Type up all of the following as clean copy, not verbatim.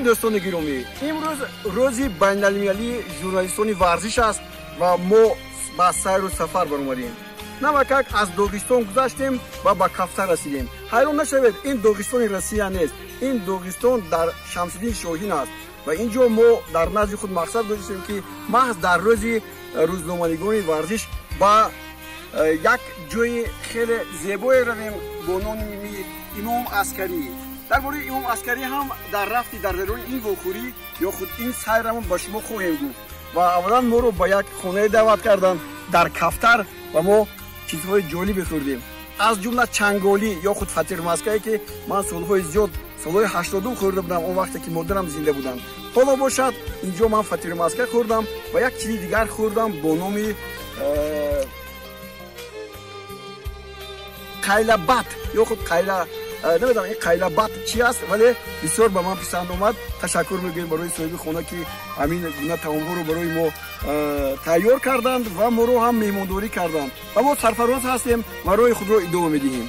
Салом дӯстони гиромӣ. Имрӯз рӯзи байналмилалии журналистони варзиш аст ва мо ба сайру сафар баромадем. Навакак аз Доғистон гузаштем ва ба Кафтар расидем. Ҳайрон нашавед, ин Доғистони Россия нест. Ин Доғистон дар Шамсиддин Шоҳин аст ва ин ҷо мо дар назди худ мақсад гузоштем, ки маҳз дар рӯзи рӯзноманигони варзиш ба як ҷои хеле зебое равем бо номи Имом Аскарӣ. Дар бораи Имом Аскарӣ ҳам дар рафти дар дарони ин вохӯрӣ ё худ ин сайрамон ба шумо хоҳем гуфт. Ва аввалан моро ба як хонае даъват карданд дар Кафтар ва мо чизҳои ҷолибе хӯрдем, аз ҷумла чанголӣ ё худ фатирмаскае, ки ман солҳои зиёд, солҳои 80 хӯрда будам, он вақте ки модарам зинда буданд. Ҳоло бошад, инҷо ман фатирмаска хӯрдам ва як чизи дигар хӯрдам бо номи қайлабат ё худ қайла, намедонам ин қайлабат чи аст, вале бисёр ба ман писанд омад. Ташаккур мегӯем барои соҳиби хона, ки ҳамин гуна таомҳоро барои мо тайёр карданд ва моро ҳам меҳмондорӣ карданд. Ва мо сарфароз ҳастем ва роҳи худро идома медиҳем.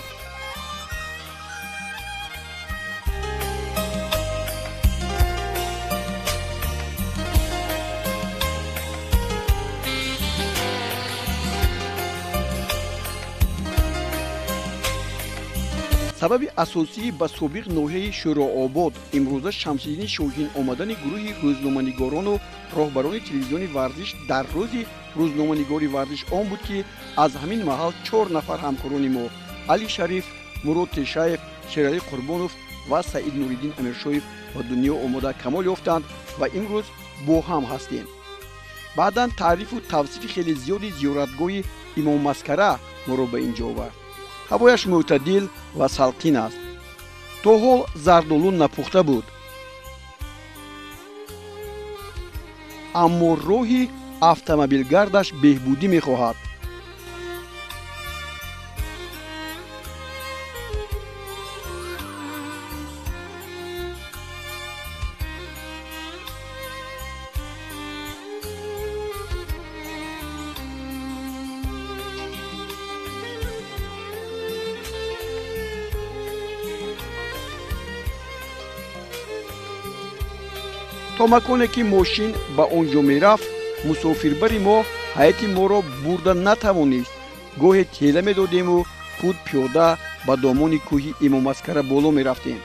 Сабаби асосии ба собиқ ноҳияи Шӯрообод, имрӯза Шамсиддини Шоҳин, омадани гурӯҳи рӯзноманигорону роҳбарони телевизиони варзиш дар рӯзи рӯзноманигори варзиш он буд, ки аз ҳамин маҳал 4 нафар ҳамкорони мо Али Шариф, Мурод Тешаев, Шералӣ Қурбонов ва Саид Нуриддин Амиршоев ба дунё омода камол ёфтанд ва имрӯз бо ҳам ҳастем. Баъдан таърифу тавсифи хеле зиёди зиёратгоҳи Имом Маскара моро ба ин ҷо овард. Ҳавояш мӯътадил ва салқин аст. То ҳол зардолу напухта буд, аммо роҳи автомобилгардаш беҳбудӣ мехоҳад. То маконе ки мошин ба он ҷо мерафт, мусофирбари мо ҳайати моро бурда натавонист. Гоҳе тела медодему худ пиёда ба домони кӯҳи Имом Аскара боло мерафтем.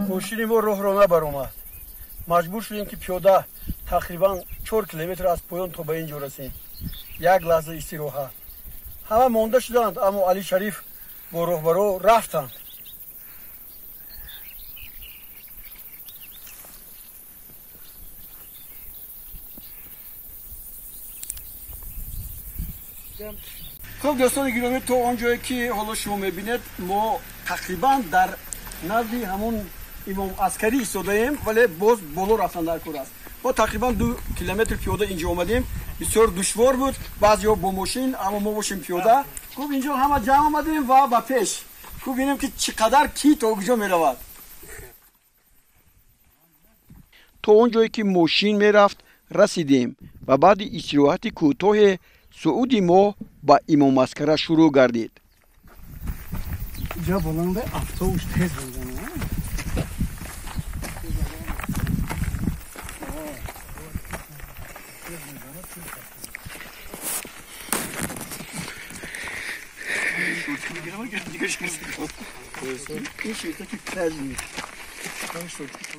Мошини мо роҳро набаромад. Маҷбур шудем, ки пиёда тақрибан 4 километр аз поён то ба ин ҷо расем. Як лаҳза истироҳат. Ҳама монда шуданд, аммо Али Шариф бо роҳбаро рафтанд. Хуб, дӯстони гиромӣ, то он ҷое ки ҳоло шумо мебинед, мо тақрибан дар назди ҳамон Имом Аскарӣ истодаем, вале боз боло рафтан дар кор аст. Мо тақрибан 2 километр пиёда инҷо омадем. Бисёр душвор буд, баъзеҳо бо мошин, аммо мо бошем пиёда. Хуб, инҷо ҳама ҷамъ омадем ва ба пеш. Хуб, бинем, ки чӣ қадар ки то куҷо меравад. То он ҷое ки мошин мерафт расидем ва баъди истироҳати кӯтоҳе сууди мо ба Имом Аскара шурӯъ гардид. Ҷа баланда автобус тез мезанад.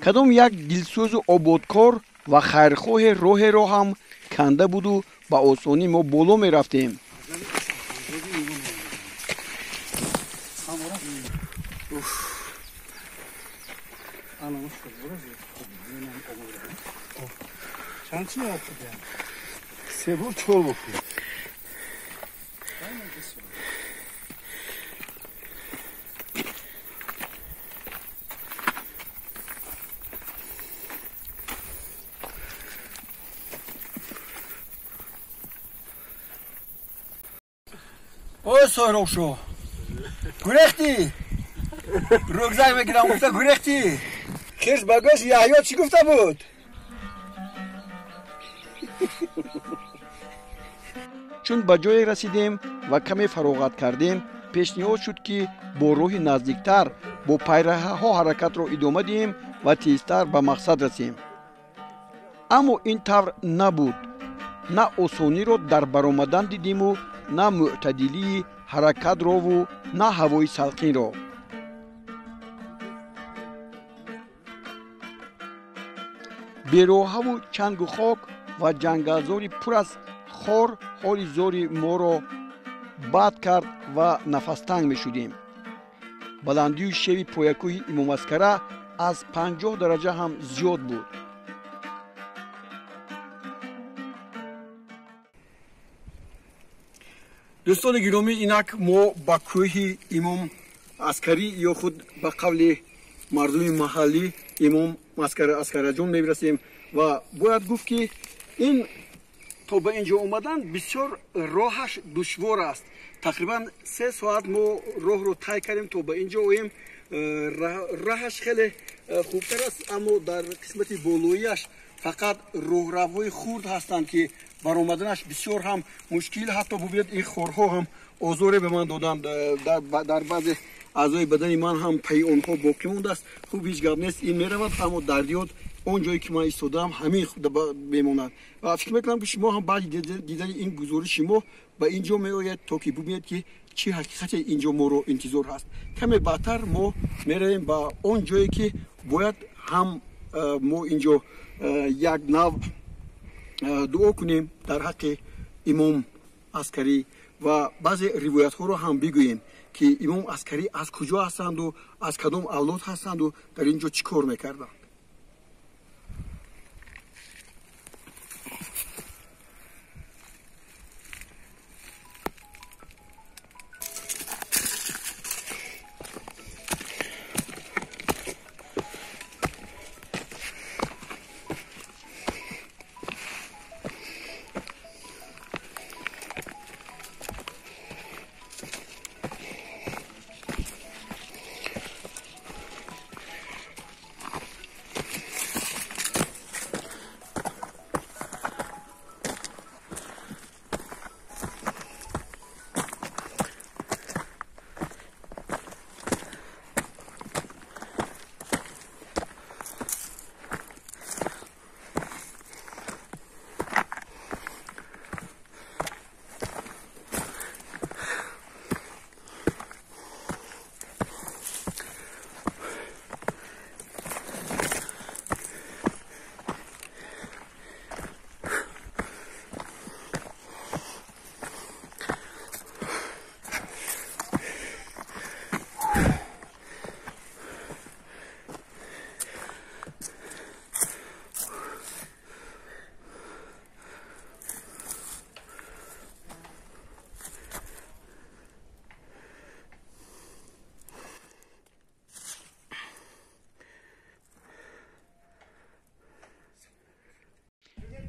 Кадом як дилсӯзу ободкор ва хайрхоҳе роҳеро ҳам канда буду ба осонӣ мо боло мерафтем. Ой, Соҳробшо, гурехтӣ? Рюкзак мегирам, гуфта гурехтӣ. Хирс ба гӯш Яҳё чӣ гуфта буд? Чун ба ҷое расидем ва каме фароғат кардем, пешниҳод шуд, ки бо роҳи наздиктар бо пайраҳаҳо ҳаракатро идома диҳем ва тезтар ба мақсад расем. Аммо ин тавр набуд. На осониро дар баромадан дидиму, на мӯътадилии ҳаракатрову, на ҳавои салқинро. Бероҳаву чангу хок ва ҷангалзори пур аз хор ҳоли зори моро бад кард ва нафастанг мешудем. Баландию шеви поякӯҳи Имомаскара аз 50 дараҷа ҳам зиёд буд. Дӯстони гиромӣ, инак мо ба кӯҳи Имом Аскарӣ ё худ ба қавли мардуми маҳаллӣ Имом Аскараҷон мебирасем ва бояд гуфт, ки ин то ба ин ҷо омадан бисёр роҳаш душвор аст. Тақрибан 3 соат мо роҳро тай кардем то ба ин ҷо оем. Роҳаш хеле хубтар аст, аммо дар қисмати болоияш фақат роҳравҳои хурд ҳастанд, ки баромаданаш бисёр ҳам мушкил. Ҳатто бубинед, ин хорҳо ҳам озоре ба ман доданд, дар баъзе аъзои бадани ман ҳам пайи онҳо боқӣ мондааст. Хуб, ҳеҷ гап нест, ин меравад, аммо дардиёт он ҷое ки ман истодаам ҳамин мемонад. Ва фикр мекунам, ки шумо ҳам баъди дидани ин гузориши мо ба ин ҷо меояд, то ки бубинед, ки чӣ ҳақиқате ин ҷо моро интизор ҳаст. Каме баъдтар мо меравем ба он ҷое, ки бояд ҳам мо ин ҷо як нав дуо кунем дар ҳаққи Имом Аскарӣ ва баъзе ривоятҳоро ҳам бигӯем, ки Имом Аскарӣ аз куҷо ҳастанду, аз кадом авлод ҳастанду, дар ин ҷо чӣ кор мекарданд.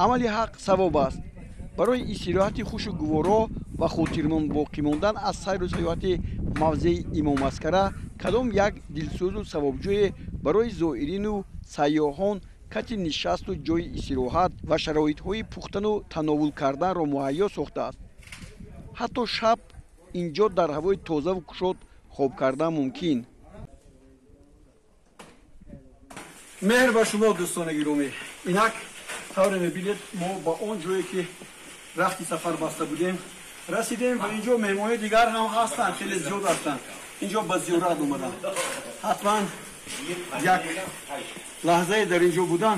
Амали ҳақ савоб аст. Барои истироҳати хушу гуворо ва хотирмон боқӣ мондан аз сайру саёҳати мавзеи Имом Аскара, кадом як дилсӯзу савобҷӯе барои зоирину сайёҳон кати нишасту ҷойи истироҳат ва шароитҳои пухтану тановул карданро муҳайё сохтааст. Ҳатто шаб ин ҷо дар ҳавои тозаву кушод Хоб кардан мумкин. Меҳр ба шумо, дӯстони гиромӣ. Инак тавре мебинед, мо ба он ҷое ки рахти сафар баста будем расидем ва инҷо меҳмонони дигар ҳам ҳастанд, хеле зиёд ҳастанд. Инҷо ба зиёрат омаданд. Ҳатман як лаҳзае дар инҷо будан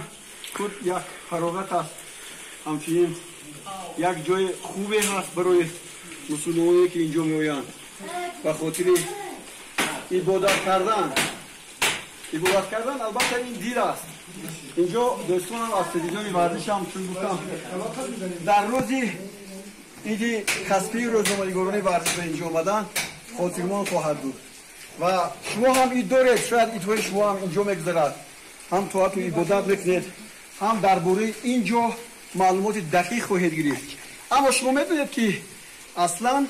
худ як фароғат аст. Ҳамчунин як ҷои хубе ҳаст барои мусулмоне ки инҷо меоянд ба хотири ибодат кардан. Ибодат кардан албатта ин дин аст. Инҷо дӯстонам аз телевизиони варзиш ҳам чун гуфтам дар рӯзи иди касбии рӯзноманигорони варзиш ба инҷо омадан хотирмон хоҳад буд ва шумо ҳам ид доред, шояд идҳои шумо ҳам инҷо мегузарад. Ҳам тоату ибодат мекунед, ҳам дар бораи ин ҷо маълумоти дақиқ хоҳед гирифт. Аммо шумо медонед ки аслан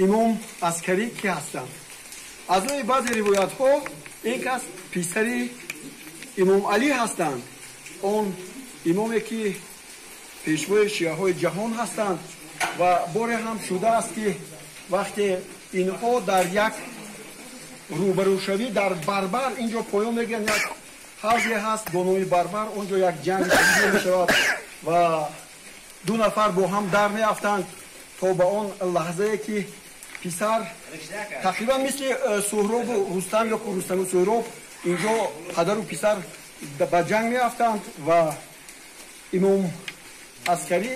имом Аскарӣ ки ҳастанд? Аз рӯи баъзе ривоятҳо ин кас писари имом Алӣ ҳастанд, он имоме ки пешвои шиаҳои ҷаҳон ҳастанд. Ва боре ҳам шудааст ки вақте инҳо дар як рӯбарӯшавӣ дар Барбар, инҷо поён мегӯянд як ҳавзе ҳаст бо номи Барбар, онҷо як ҷанг шадид мешавад ва ду нафар бо ҳам дар меафтанд то ба он лаҳзае ки писар тақрибан мисли Суҳробу Рустам ё Рустаму Суҳроб, инҷо падару писар ба ҷанг меафтанд ва имом Аскарӣ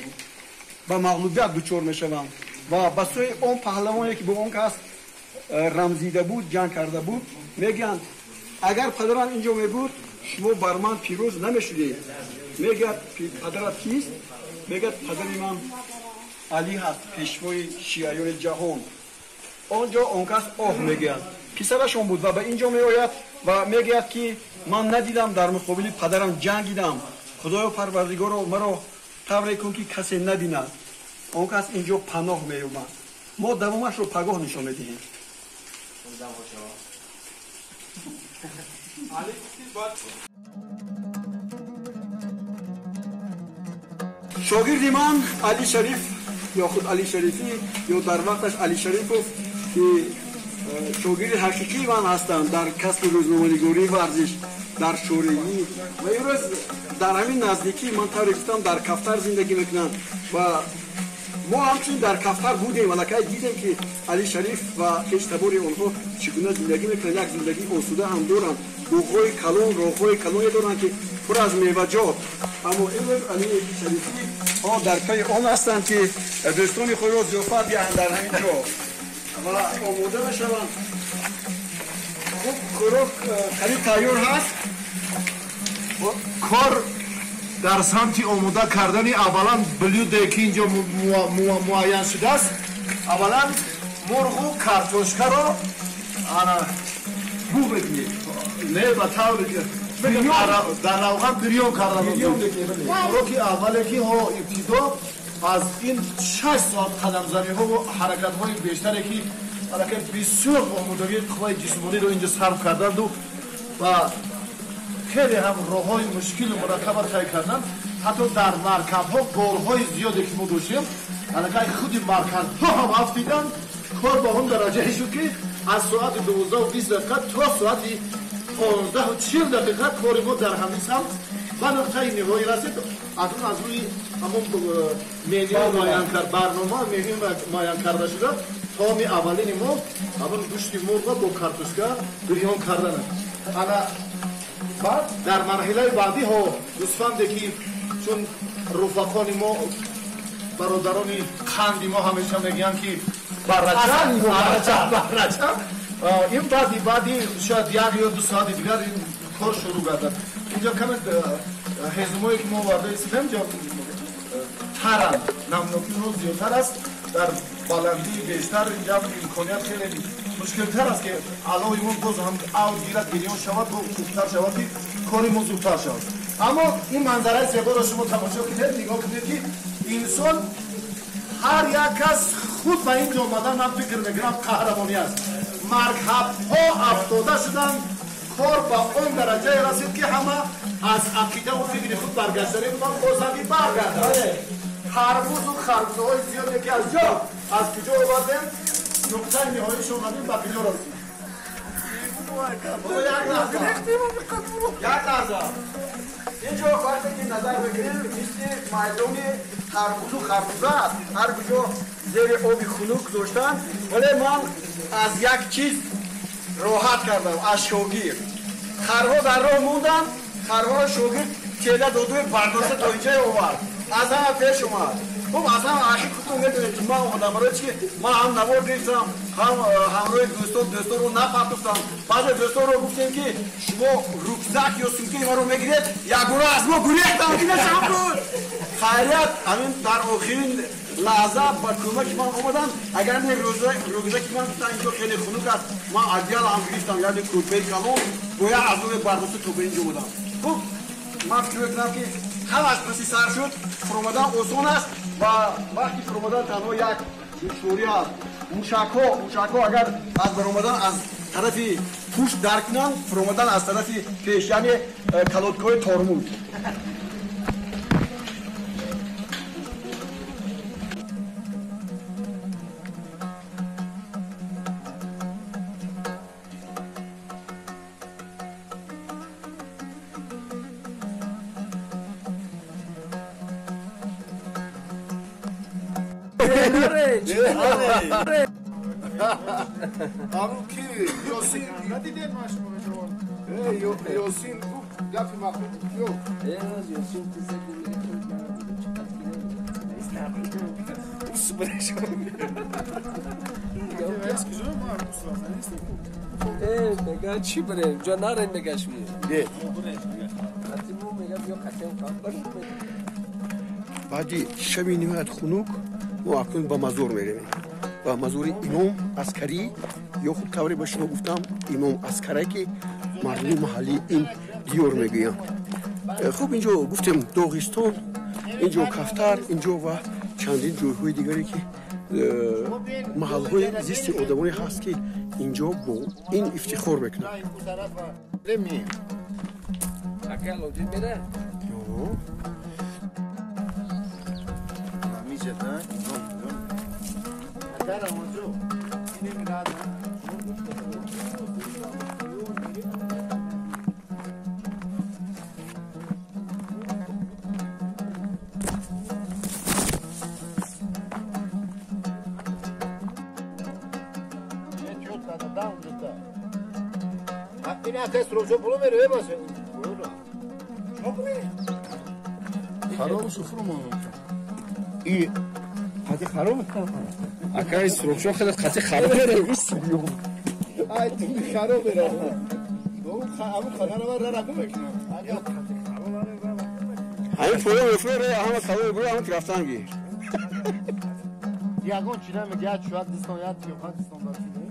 ба мағлубият дучор мешаванд ва ба сӯи он паҳлавоне ки бо он кас рамзида буд, ҷанг карда буд, мегӯянд агар падарам инҷо мебуд шумо бар ман пирӯз намешудед. Мегӯяд падарат кист? Мегӯяд падари ман Алӣ ҳаст, пешвои шиаёни ҷаҳон. Он ҷо он кас оҳ мегӯяд. Писарашон буд ва ба ин ҷо меояд ва мегӯяд ки ман надидам дар муқобили падарам ҷангидам, худоё парвардигоро маро тавре кун ки касе набинад. Он кас инҷо паноҳ меёбад. Мо давомашро пагоҳ нишон медиҳем. Шогирди ман Али Шариф ё худ Али Шарифӣ ё дар вақташ Али Шарипов ки шогирди ҳақиқии ман ҳастанд дар касби рӯзноманигории варзиш, дар шорегӣ ва имрӯз дар ҳамин наздикӣ ман тавре гуфтам дар Кафтар зиндагӣ мекунанд ва мо ҳамчунин дар Кафтар будем, аллакай дидем ки Али Шариф ва хештабори онҳо чӣ гуна зиндагӣ мекунанд. Як зиндагии осуда ҳам доранд, боғҳои калон, роҳҳои калоне доранд ки пур аз меваҷот. Аммо имрӯз Али Шарифӣ дар пайи он ҳастанд ки дӯстони худро зиёфат диҳанд дар ҳамин ҷо ва омода мешаванд. Хуб, хӯрок қариб тайёр ҳаст. Кор дар самти омода кардани аввалан блюде ки инҷо муайян шудааст, аввалан мурғу картошкаро ана бу мекунед, не ба тавре дар равған бирён кардан. Хӯроки аввале ки ҳо ибтидо аз ин 6 соат қадамзаниҳову ҳаракатҳои бештаре ки аллакай бисёр омодагии қувваи ҷисмониро инҷо сарф карданду ва хеле ҳам роҳҳои мушкилу мураккабро тай карданд. Ҳатто дар маркабҳо борҳои зиёде ки мо доштем, аллакай худи маркабҳо ҳам афтиданд. Кор ба он дараҷае шуд ки аз соати 12:20 то соати 15:40 кори мо дар ҳамин самт ба нуқтаи ниҳоӣ расид. Аз он аз рӯи ҳамон меню муайян кард, барнома меню муайян карда шуда, таоми аввалини мо ҳамон гӯшти мурғро бо картошка бирён кардан аст. Ана баъд дар марҳилаи баъдӣ ҳо гӯсфанде ки чун руфақони мо, бародарони қанди мо ҳамеша мегӯянд ки баррача баррача, ин баъди шояд як ё ду соати дигар ин кор шурӯъ гардад. Инҷо каме ҳезумое ки мо оварда истидем инҷо таранд, намнокии онҳо зиёдтар аст, дар баландии бештар инҷа имконият хеле мушкилтар аст ки алои мо боз ҳам авҷ гирад, бирён шавад, хубтар шавад ки кори мо зудтар шавад. Аммо ин манзараи зеборо шумо тамошо кунед, нигоҳ кунед ки инсон ҳар як кас худ ба ин ҷо омадан, ман фикр мекунам, қаҳрамонӣ аст. Маркабҳо афтода шуданд, кор ба он дараҷае расид ки ҳама аз ақидаву фикри худ баргаштанем ва бозанги баргарданд. Харбузу харбузаҳои зиёде ки аз ҷо аз куҷо овардем, Нуқтаи ниҳоишо омадем, ба куҷо расид? Як лаҳза, инҷо вақте ки назар мекунем, мисли майдони тарбузу харбуза аст, ҳар куҷо зери оби хунук гузоштанд. Вале ман аз як чиз роҳат кардам, аз шогирд. Харҳо дар роҳ монданд, харҳоро шогирд тела додуи бардошта то инҷое овард, аз ҳама пеш омад. Хуб, аз ҳама ахир худтон медонед, ки ман омадам, барои чи ман ҳам навор гирифтам, ҳам ҳамроҳи дӯстон, дӯстонро напартофтам. Баъзе дӯстонро гуфтем, ки шумо рюкзак ё сумкаи маро мегиред, ягона аз мо гурехтам, ки нашам буд. Хайрият, ҳамин дар охирин лаҳза ба кӯмаки ман омаданд. Агар не рюкзаки ман, гуфтан, инҷо хеле хунук аст, ман одеяло ҳам гирифтам, яъне кӯрпаи калон, бояд аз оне бардошта то ба инҷо омадам. Хуб, ман фикр мекунам, ки ҳамаш паси сар шуд, фуромадан осон аст ва вақти фуромадан танҳо як душворӣ аст. Мушакҳо агар аз баромадан аз тарафи пушт дарк кунанд, фуромадан аз тарафи пеш, яъне колодкаҳои тормуз. Аму ки Ёсин надидед, ма шумо Ёсин гуфт гапи махлуқ ё Ёсин. Мега чӣ бирем, ҷо нарем, мега шумо баъди шаби ниҳоят хунук мо акнун ба мазор меравем, ба мазори Имом Аскарӣ, ё худ тавре ба шумо гуфтам, Имом Аскара, ки мардуми маҳаллии ин диёр мегӯянд. Хуб, инҷо гуфтем Доғистон, инҷо Кафтар, инҷо ва чандин ҷойҳои дигаре, ки маҳалҳои зисти одамоне ҳаст, ки инҷо бо ин ифтихор мекунанд. Акай Сурохшо хеле қати хароб мере. Ай ту хароб мере. Аму ханара ра ра мекунам. Ҳамин фоя мефуре, ҳама хароб бура, ҳама рафтан ги. Ягон чи намегӯяд, шояд дистон, як тиёха дистон дар чизе.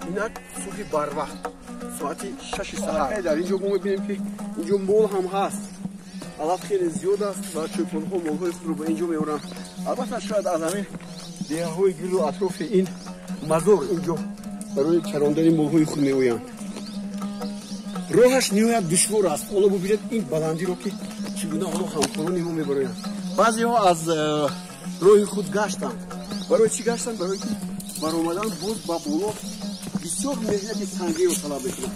Инак субҳи барвақт, соати 6 саҳар. Дар инҷо мо мебинем, ки инҷо мол ҳам ҳаст, алаф хеле зиёд аст ва чӯпонҳо молҳои худро ба инҷо меоранд. Албатта, шояд аз ҳамин деҳаҳои гирду атрофи ин мазор инҷо барои чарондани молҳои худ меоянд. Роҳаш ниҳоят душвор аст. Ҳоло бубинед ин баландиро, ки чӣ гуна ҳоло ҳамкорони мо мебароянд. Баъзеҳо аз роҳи худ гаштанд. Барои чӣ гаштанд? Барои ки баромадан боз ба боло бисёр меҳнати сангиро талаб мекунад.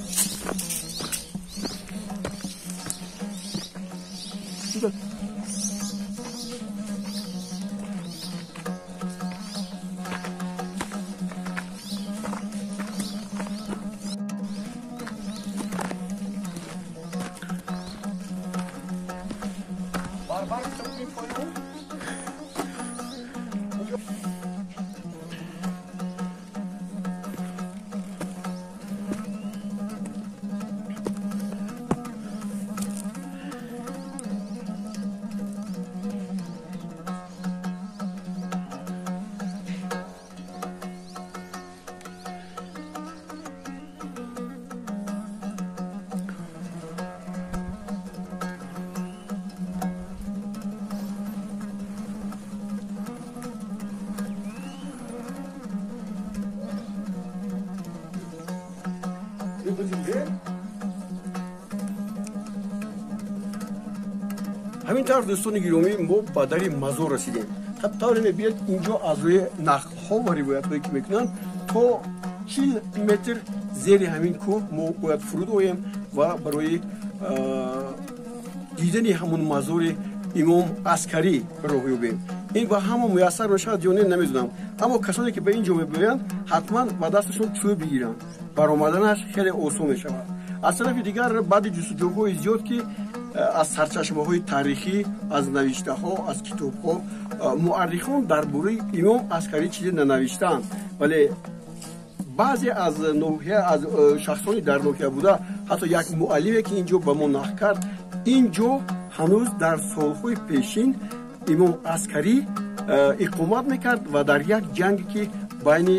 Ҳамин тавр, дӯстони гиромӣ, мо ба дари мазор расидем. Тавре мебинед, инҷо аз рӯи нақлҳо ва ривоятҳое ки мекунанд, то 40 метр зери ҳамин кӯҳ мо бояд фуруд оем ва барои дидани ҳамон мазори имом Аскарӣ роҳ ёбем. Ин ба ҳама муяссар мешавад ё не, намедонам, аммо касоне ки ба ин ҷо мебиёянд, ҳатман ба дасташон чӯб бигиранд, баромаданаш хеле осон мешавад. Аз тарафи дигар, баъди ҷустуҷӯҳои зиёд, ки аз сарчашмаҳои таърихӣ, аз навиштаҳо, аз китобҳо, муаррихон дар бораи имом Аскарӣ чизе нанавиштаанд, вале баъзе аз ноҳия, аз шахсони дар ноҳия буда, ҳатто як муаллиме ки ин ҷо ба мо нақл кард, ин ҷо ҳанӯз дар солҳои пешин имом Аскарӣ иқомат мекард ва дар як ҷанге ки байни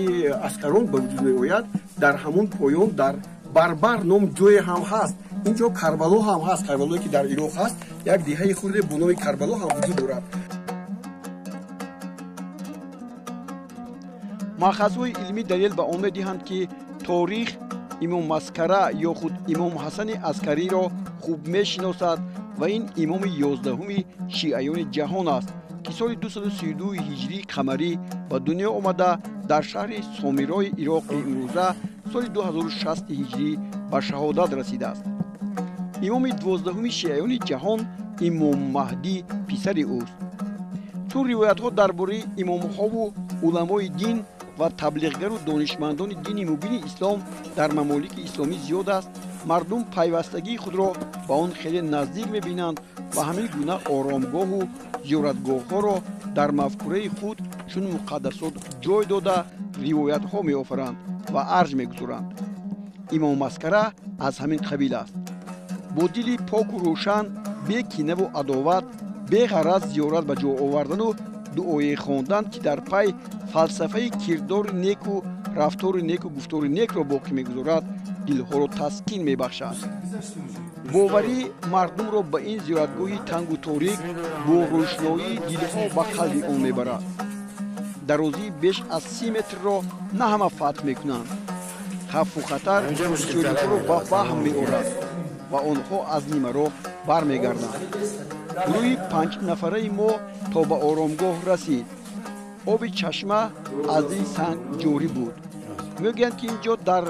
аскарон ба вуҷуд меояд, дар ҳамон поён дар Барбар ном ҷое ҳам ҳаст. Ин ҷо Карбало ҳам ҳаст, Карбалое ки дар Ироқ ҳаст, як деҳаи хурде бо номи Карбало ҳам вуҷуд дорад. Маъхазҳои илмӣ далел ба он медиҳанд, ки торих имом Маскара ё худ имом Ҳасани Аскариро хуб мешиносад ва ин имоми 11-уми шиаёни ҷаҳон аст, ки соли 232 ҳиҷрии қамарӣ ба дунё омада, дар шаҳри Сомирои Ироқи имрӯза соли 2060 ҳиҷрӣ ба шаҳодат расидааст. Имоми 12-уми шиаёни ҷаҳон имом Маҳдӣ писари ӯст. Чун ривоятҳо дар бораи имомҳову уламои дин ва таблиғгару донишмандони дини мубини ислом дар мамолики исломӣ зиёд аст, мардум пайвастагии худро ба он хеле наздик мебинанд ва ҳамин гуна оромгоҳу зиёратгоҳҳоро дар мафкураи худ чун муқаддасот ҷой дода, ривоятҳо меофаранд ва арҷ мегузоранд. Имом Маскара аз ҳамин қабил аст. Бо дили поку рӯшан, бе кинаву адоват, беғараз зиёрат ба ҷо овардану дуое хондан, ки дар пай фалсафаи кирдори неку рафтори неку гуфтори некро боқӣ мегузорад, дилҳоро таскин мебахшад. Боварии мардумро ба ин зиёратгоҳи тангу торик бо рӯшноии дилҳо ба қалби он мебарад. Дарозии беш аз 30 метрро на ҳама фатҳ мекунанд. Хавфу хатар бисёриҳоро ба ваҳм меорад ва онҳо аз нимароҳ бармегарданд. Гурӯҳи 5 нафараи мо то ба оромгоҳ расид. Оби чашма аз дили санг ҷорӣ буд. Мегӯянд, ки ин ҷо дар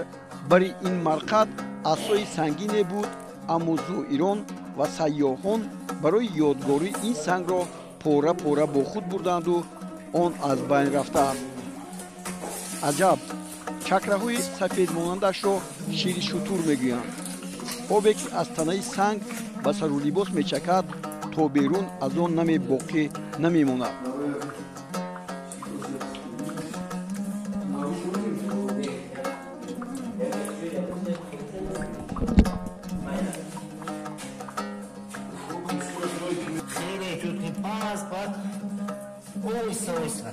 бари ин марқад асои сангине буд, аммо зоирон ва сайёҳон барои ёдгорӣ ин сангро пора пора бо худ бурданду он аз байн рафтааст. Аҷаб, чакраҳои сафедмонандашро шири шутур мегӯянд. Обе ки аз танаи санг ба сару либос мечакад, то берун аз он наме боқӣ намемонад. Ойса, ойса.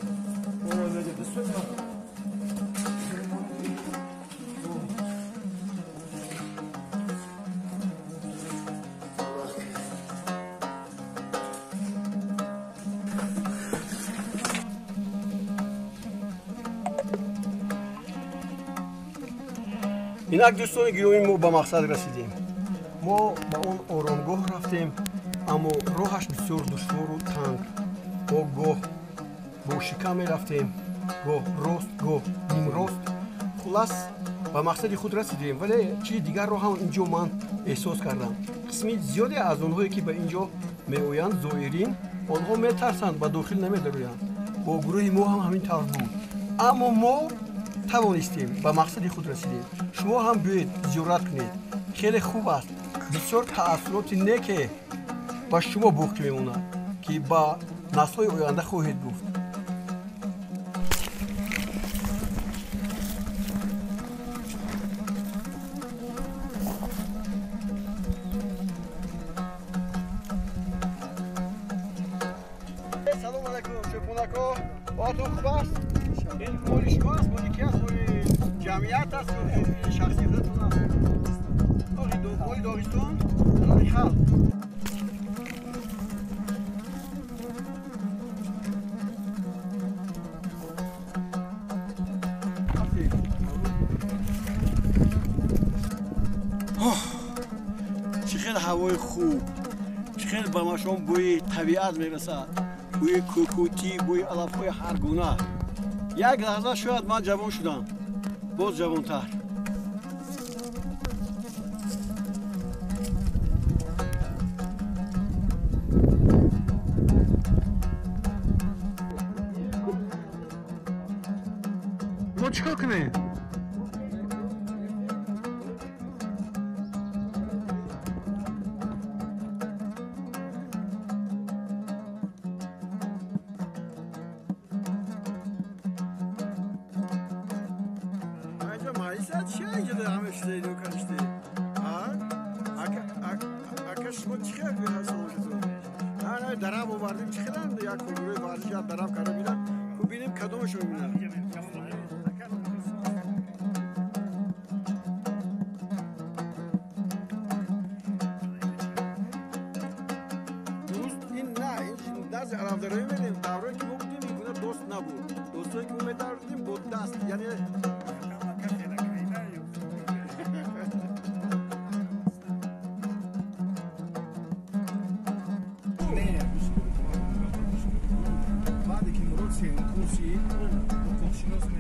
Инак, дӯстони гиромӣ, мо ба мақсад расидем. Мо ба он оромгоҳ рафтем, аммо роҳаш бисёр душвору танг. Мо гоҳ бо шикам мерафтем, гоҳ рост, гоҳ нимрост. Хуллас, ба мақсади худ расидем, вале чизи дигарро ҳам ин ҷо ман эҳсос кардам. Қисми зиёде аз онҳое ки ба ин ҷо меоянд, зоирин, онҳо метарсанд, ба дохил намедароянд. Бо гурӯҳи мо ҳам ҳамин тавр буд, аммо мо тавонистем, ба мақсади худ расидем. Шумо ҳам биёед, зиёрат кунед, хеле хуб аст. Бисёр таассуроти неке ба шумо боқӣ мемонад, ки ба наслҳои оянда хоҳед гуфт. Салом алайкум, чӯпонако, ҳолатон хуб аст? Ин моли шумо аст, моли ки аст? Моли ҷамъият аст ё шахси худатон аст? Моли Доғистон, моли халқ. Чӣ хел ҳавои хуб, чӣ Чӣ хел ба машом бӯи табиат мерасад, бӯи кӯкутӣ, бӯи алафҳои ҳаргуна. Як лаҳза шояд ман ҷавон шудам, боз ҷавонтар. Мо чӣ кор кунем? Дарав овардем, чӣ хеланд як гурӯҳи варзиши дарав карда бинам, бубинем кадомашон мебинад. Дуруст ин на, ин назди алафдароӣ мерем. Даврое ки мо будем, ин гуна дост набуд. Достое ки мо медавридем бо даст, яъне Баъде ки Мурод сеюмкурси ҳуқуқшинос.